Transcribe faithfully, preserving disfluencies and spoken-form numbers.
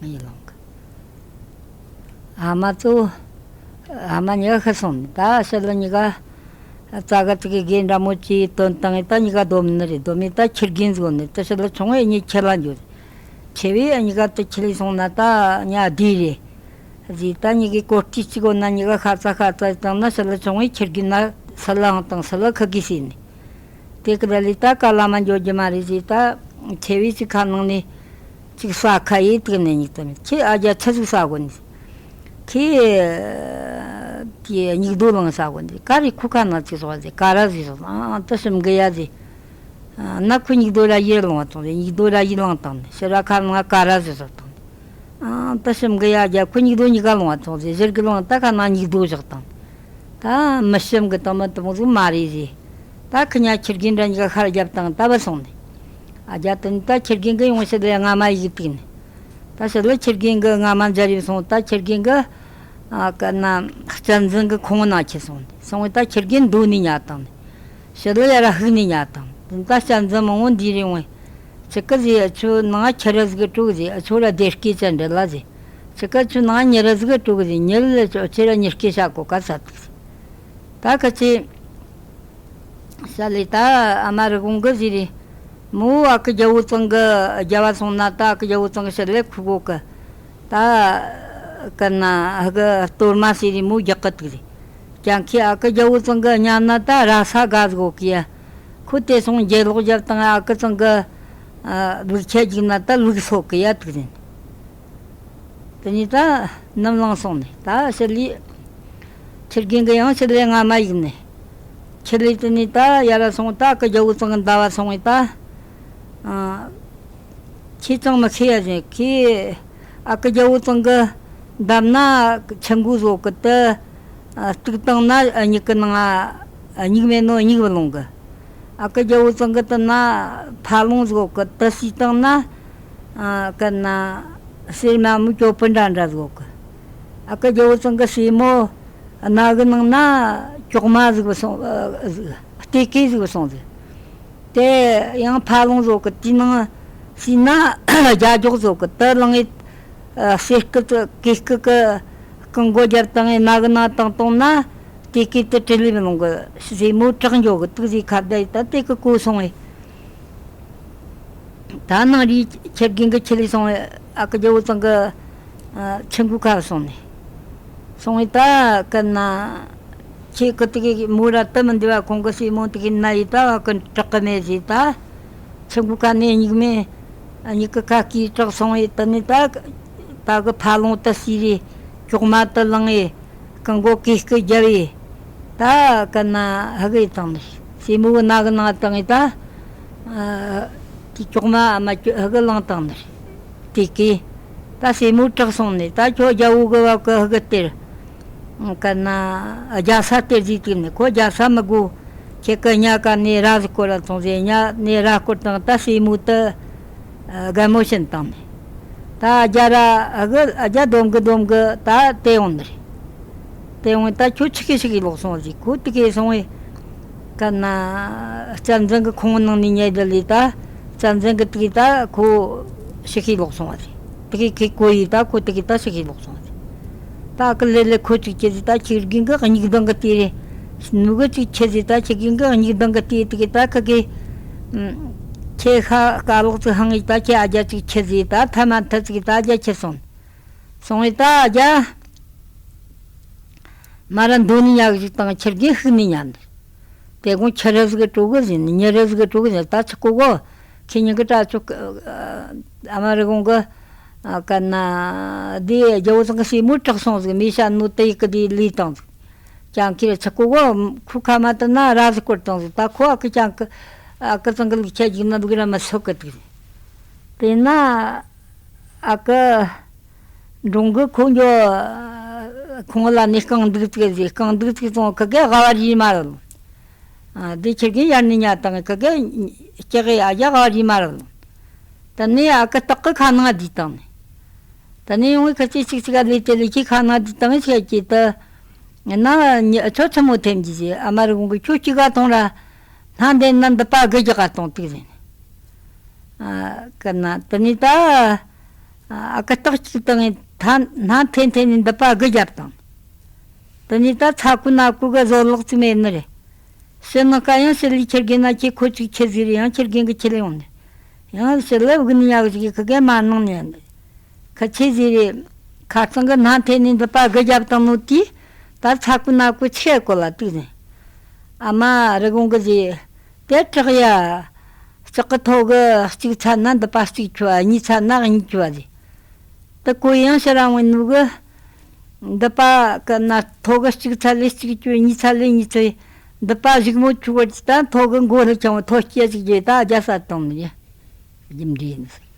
ཡིན་ལང་གི། ཨ་མ་ཚོ། ཨ་མ་གཉིས་ཀ་ཤི་སོང་ནི། ད་ཕྱི་ལ་གཉིས་ཀ་རྩྭ་ག་ཅིག་གི་རྒན་འདྲ་མོ་ཅིག་བཏོན་བཏང་ངས། ད་གཉིས་ཀ་སྡོམ་ནི་རེད། སྡོམ་ནི་ད་ཁྱི་རྒན་ཟིག་ཡོད་ནི། ད་ཕྱི་ལ་ཆུང་བས་གཉིས་ཁྱི་ལ་འགྱོ། ཆེ་བས་གཉིས་ཀ་ད་ཁྱི་ལས་སོང་ན་ད་ཉ་བདུད་རེད། ཟིག་ད་གཉིས་ཀའི་གོ་སྐྲུ་གཅིག་ཡོད་ན་གཉིས་ཀ་ཤ་ཚ་ཤ་ཚ་བཏང་ན། ཕྱི་ལ་ཆུང་བས་ཁྱི་རྒན་ན་སུ་ལའང་བཏང་། སུ་ལ་ཁུ་གིས་ཟེར་ནི། དེ་གི་ད་ལས་ད་ག་ལ་མ་འགྱོ་རྒྱུ་མ་རེད་ཟེར། ད་ཆེ་བས་ཅིག་ཁ་ནང་ནས་ཅིག་ཟ་ཁ་ཡེ་དུག་ནས། ཉིག་དམ་ཁྱེད་ཨ་རྒྱ་ཆི་ཟིག་ཟ་གོ་ནི། ཁྱེད་དེ་སྙིགས་རྡོ་ལང་ཟ་གོ་ནི། ག་རེ་ཁུ་ཁ་ན་ཅིག་ཟོ་ཟེར། ཀ་ར་ཟིག་ཟོ། ཨ་ད་ཞིམ་གི་ཡ་ཟེར། ཨ་ན་ཁུ་སྙིགས་རྡོ་ར་ཡེ་ལང་བ་ཐོང་ཟེར། སྙིགས་རྡོ་ར་ཡེ་ལང་བཏང་ནས། ཕྱི་ར་ཁ་ནང་ཀ་ར་ཟིག་ཟོ་བཏང་ནས། ཨང་། ད་ཞིམ་གི་ཡ་རྒྱ་ཁུ་སྙིགས་རྡོ་གཉིས་ཀ་ལོང་བ་ཚོགས་ཟེར། ཟེར་གི་ལོང་ད་ཁ་ན་སྙིགས་རྡོ་བཞག་དང་། ད་མི་ཞིམ་གི་དང་མི་དུ་མོ་ཟིག་མ་རེད་ཟེར། ད་ཁི་ཉ་ཁྱི་རྒན་འདྲ་གཉིས་ཀ་ཤར་རྒྱབ་དང་ད་བུད་སོང་ནས། ཨ་རྒྱ་དུ་ནི་ད་ཁྱི་རྒན་གི་ཡོང་ཕྱི་ལ་རྔ་མ་ཡིག་ཏིག་ནས། ད་ཕྱི་ལ་ཁྱི་རྒན་གི་རྔ་མ་འཇར་ཡིབ་སོང་། ད་ཁྱི་རྒན་གི་ཨ་ཀ་ན་གཅན་གཟན་གི་ཁོང་ན་ཁྱེར་སོང་ནས། སོང་བས་ད་ཁྱི་རྒན་རྡོ་ནས་ཉལ་དང་ནས། ཕྱི་ལ་ཡར་ར་ཧུག་ནས་ཉལ་དང་། ད་གཅན་གཟན་མང་བོ་འདི་རེ་འོང་། ཆི་གི་ཟེར། ཨ་ཆུ་ནང་ཁྱི་ར་ཟིག་གི་དྲུག་ཟེར། ཨ་ཆུ་ར་སྡེར་སྐེ་ཅན་འདྲ་ལ་ཟེར། ཆི་གི་ཆུ་ནང་མྱི་ར་ཟིག་གི་དྲུག་ཟེར། མྱི་ལ་ཆུ་ཆི་ར་མྱི་སྐེ་བྱ་གོ་ག་ས་ཐུག་ཟེར། ད་ཁ་ཆེ་ཤ་ལེ་ད་ཨ་མ་རི་གོང་གི་ཟེར་རེ། མོ་ཨ་ཁུ་རྒྱལ་བོ་ཚང་གི་རྒྱལ་བ་སོང་ན། ད་ཨ་ཁུ་རྒྱལ་བོ་ཚང་གི་ཕྱི་ལ་ཁུ་གོ་གི། ད་ཀ་ན་ཧ་གི་གཏོར་མ་ཟེར་རེ་མོ་རྒྱག་གི་ཐུག་ཟེར། ཀྱང་ཁྱེད་ཨ་ཁུ་རྒྱལ་བོ་ཚང་གི་ཉ་ན་ད་ར་ས་དགའ་ཟིག་གོ་གི་ཡ། ཁོ་དེ་སོང་རྒྱལ་ལོག་རྒྱབ་དང་། ཨ་ཁུ་ཚང་གི་ཨ་ལུག་ཁྱེད་ཅིག་ན་ད་ལུག་སོག་གི་ཡ་ཐུག་ཟེར། དེ་ནས་ད་ནམ་ལངས་སོང་ནས། ད་ཕྱི་ལ་ཁྱི་རྒན་གི་ཡང་ཕྱི་ལ་རྔ་མ་ཡིག་ནས། ཁྱི་ལས་དེ་ནས་ད་ཡར་ར་སོང་། ད་ཨ་ཁུ་རྒྱལ་བོ་ཚང་གི་ཟླ་བ་སོང་བས་ད། ཨ་ཁྱེད་ཅང་མི་ཤེས་ཡ་ཟེར། ཁྱེད་ཨ་ཁུ་རྒྱལ་བོ་ཚང་གི་འདབ་ན་ཆུ་མགོ་ཟོག་གི་དུ། ཨ་སྟུག་བཏང་ན་ཨ་མྱིག་གི་ནང་ཨ་མྱིག་མེད་ནོ་མྱིག་བུད་ལོང་གི། ཨ་ཁུ་རྒྱལ་བོ་ཚང་གི་དུ་ན་ཕ་ལོང་ཟོག་གི་དུ་ཟོས་བཏང་ན། ཨ་ཀ་ན་སེར་མ་མོ་ཅོ་པི་འདྲ་འདྲ་ཟོག་གི། ཨ་ཁུ་རྒྱལ་བོ་ཚང་གི་སྲས་མོ་རྣ་གི་ནང་ན་ཅོག་མ་ཟིག་བུད་སོང་། ཨ་ཟིག་སྟེ་གེ་ཟིག་བུད་སོང་ཟིག། དེ་ཡང་ཕ་ལོང་ཟོག་གི། དེའི་ནང་ཟོས་ན་རྒྱ་སྒྱོགས་ཟོག་གི། དེ་ལང་ངེ་ཨ་སེར་སྐུ་དེ་གེ་སྐུ་གི་རྐང་མགོ་རྒྱབ་བཏང་ངེ་རྣ་གི་ནང་བཏང་བཏང་ན། དེ་གེ་དེ་དྲི་ལི་མི་ལོང་གི། སྲས་མོ་དྲག་འགྱོ་གི། དུག་ཟིག་ཁ་བརྡ་ཡི་ད་དེ་གི་གོ་སོང་ངེ། ད་ནང་རི་ཁྱི་རྒན་གི་ཁྱི་ལས་སོང་བས། ཨ་ཁུ་རྒྱལ་བོ་ཚང་གི་ཨ་ཆུ་མགོ་ཁ་སོང་ནས། སོང་བས་ད་ཀ་ན་ཁྱེད་ཀི་དེ་གི་མོ་ར་དུ་མི་འདི་བ། ཁོང་གི་སྲས་མོ་དེ་གི་ན་ཡི་ད་ཨ་ཀི་དྲག་གི་མེད་ཟེར། ད་ཆུ་མགོ་ཁ་ནས་མྱིག་མེད་མྱིག་གི་ཁ་སྐྱེས་དྲག་སོང་བས། དེ་ནས་ད་ད་གི་ཕ་ལོང་དུ་ཟོས་རེ། ཅོག་མ་དུ་ལང་ངེ། རྐང་མགོ་གེ་སྐུ་རྒྱབ་ཡེ། ད་ཀ་ན་ཧ་གི་བཏང་ནི། སྲས་མོ་གི་རྣ་གི་ནང་བཏང་ངེ་ད། ཨ་དེ་ཅོག་མ་ཨ་མ་ཅོ་ཧ་གི་ལང་བཏང་ནི། དེ་གི་ད་སྲས་མོ་དྲག་སོང་ནས། ད་ཁྱོད་རྒྱལ་བོ་གི་བབ་གི་ཧ་གི་སྟེར། ཀ་ན་རྒྱ་ས་སྟེར་ཟིག་དུས་ནས། ཁོ་རྒྱ་ས་མི་དགོ། ཁྱེད་ཀི་ཉ་ཀ་ནས་ར་ཟིག་སྐོར་ར་སོང་ཟེར། ཉ་ནས་ར་སྐོར་དང་ད་སྲས་མོ་དུ་ཨ་རྒན་མོ་བྱིན་བཏང་ནས། ད་རྒྱ་ར་ཨ་གི་ཨ་རྒྱ་སྡོམ་གི་སྡོམ་གི་ད་དེ་ཡོང་ནི་རེད། དེ་ཡོང་ད་ཁྱོད་ཆི་གི་ཆི་གི་ལོག་སོང་ཟིག། ཁོ་དེ་གི་སོང་བས་ཀ་ན་གཅན་གཟན་གི་ཁོང་ནང་ནས་ཉལ་དུ་ལས་ད། གཅན་གཟན་གི་དེ་གི་ད་ཁོ་ཆི་གི་ལོག་སོང་བ་ཟིག། དེ་གི་ཁི་གོ་ཡི་ད། ཁོ་དེ་གི་ད་ཆི་གི་ལོག་སོང་བ་ཟིག། ད་ཨ་ཀི་ལེ་ལེ་ཁོ་ཅིག་ཁྱེར་ཟིག། ད་ཁྱི་རྒན་གི་མྱིག་གདང་གི་དེ་རེད། ནུ་གི་ཅིག་ཁྱེར་ཟིག། ད་ཁྱི་རྒན་གི་མྱིག་གདང་གི་དེ་དེ་གི་ད་ཁི་གི་ཁྱེད་ཤ་དཀའ་ལོག་ཅིག་ཧང་ངེ་ད། ཁྱེད་ཨ་རྒྱ་ཅིག་ཁྱེར་ཟིག། ད་ཐ་མ་ཐ་ཅིག་ད་ཨ་རྒྱ་ཁྱེར་སོང་། སོང་བས་ད་ཨ་རྒྱ་མ་ར་འདོད་ནི་ཉག་ཅིག་དང་། ཁྱི་རྒན་ཧུག་ནི་ཉག་འདི། དེ་གོང་ཁྱི་ར་ཟིག་གི་དྲུག་གི་ཟིན། མྱི་ར་ཟིག་གི་དྲུག་གི་ཟིན། ད་ཆི་གོ་གོ། ཁྱེད་ཉིན་གི་དྲ་ཆོ་ཨ་མ་རི་གོང་གི་ཨ་ཀ་ན་དེ་རྒྱལ་བོ་ཚང་གི་སྲས་མོ་དྲག་སོང་ཟིག། མི་ཤ་ནོ་དེ་ཡི་གི་དེ་ལུས་བཏང་ཟིག། ཀྱང་ཁྱེད་ཆི་གོ་གོ། ཁོ་ཁ་མ་དུ་ན་ར་ཟིག་སྐོར་བཏང་ཟིག། ད་ཁོ་ཨ་ཀི་ཀྱང་གི་ཨ་ཀི་ཚང་གི་ལུག་ཁྱེད་ཅིག་ན་ལུག་ར་མི་སོག་གི་དུག། དེ་ན་ཨ་ཀི་འབྲོང་གི་ཁོ་འགྱོ། ཁོང་ལ་ནི་རྐང་འདུག་ཅིག་ཟིག། རྐང་འདུག་ཅིག་སོང་། ཁི་གེ་ཨ་བ་རི་མ་ར་ལོང་། ཨ་དེ་ཁྱི་རྒན་ཡར་ནི་ཉ་དང་། ཁི་གེ་ཁྱི་གེ་ཨ་རྒྱ་ཨ་བ་རི་མ་ར་ལོང་། དེ་ནས་ཨ་ཀི་སྟག་གི་ཁ་ནང་བསྡུས་བཏང་ནས། དེ་ནས་ཡོང་བས་ཁི་ཅིག་ཅིག་ཅིག་ག་ལས་དེ་ལས་ཁྱི་ཁ་ནང་བསྡུས་བཏང་ངས་ཁྱེད་ཀྱིས་དུ་ན་ཉི་ཆོ་ཆི་མོ་ཐེམ་གྱི་ཟིག། ཨ་མ་རི་གོང་གི་ཁྱོད་ཅིག་ག་གཏོང་ར། སྣ་འདྲེན་ན་འདི་པ་དགུ་རྒྱག་ག་གཏོང་དུག་ཟིན། ཨ་ཀི་ན་དེ་ནས་ད། ཨ་ཀི་སྟག་གཅིག་བཏང་ངས་ཐ་སྣ་འཐེན་འཐེན་ནས་མདུད་པ་དགུ་བརྒྱབ་བཏང་། དེ་ནས་ད་ཚ་ཁུ་ན་ཁུ་གི་བཟོ་ལོག་ཙམ་ཡིན་ནི་རེད། ཕྱི་ནང་ཀ་ཡང་ཕྱི་ལས་ཁྱེར་གི་ན་ཁྱེད་ཁོ་ཅིག་ཁྱེར་ཟིག་རེད། ཡང་ཁྱེར་གི་གི་ཁྱེར་ཡོང་ནས། ཡང་ཕྱི་ལས་བུག་ནི་ཡག་ཟིག་གི་ཁི་གེ་མ་གནང་ནས་ཡང་ནས། ཁ་ཆེ་ཟིག་རེད། ཁ་རྩང་གི་སྣ་འཐེན་ནས་མདུད་པ་དགུ་བརྒྱབ་བཏང་ནོ་དེས། ད་ཚ་ཁུ་ན་ཁུ་ཆེ་གོ་ལ་དུག་ནས། ཨ་མ་རི་གོང་གི་ཟིག་དེ་དྲག་ཡ། ལྕགས་ཀྱི་ཐོ་གི་གཅིག་ཚ་ན་མདུད་པ་གཅིག་ཁྱོ་བ། གཉིས་ཚ་ན་གཉིས་ཁྱོ་བ་ཟིག་དེ་ཀོ་ཡང་ཕྱིར་རང་བའི་ནུ་གི། མདུད་པ་གི་ན་ཐོ་གི་གཅིག་ཚ་ལས་གཅིག་ཁྱོ་བ། གཉིས་ཚ་ལས་གཉིས་ཁྱོ་བ། མདུད་པ་གཞུག་མོ་ཁྱོ་བ་ཅི་ད་ཐོ་གི་མགོ་ལ་ཆང་བ་ཐོ་སྐྱེ་ཟིག་རྒྱས་ད་རྒྱ་ས་བཏང་ནི་རེད། རྒྱུ་འབྲས་ཡིན་ཟེར།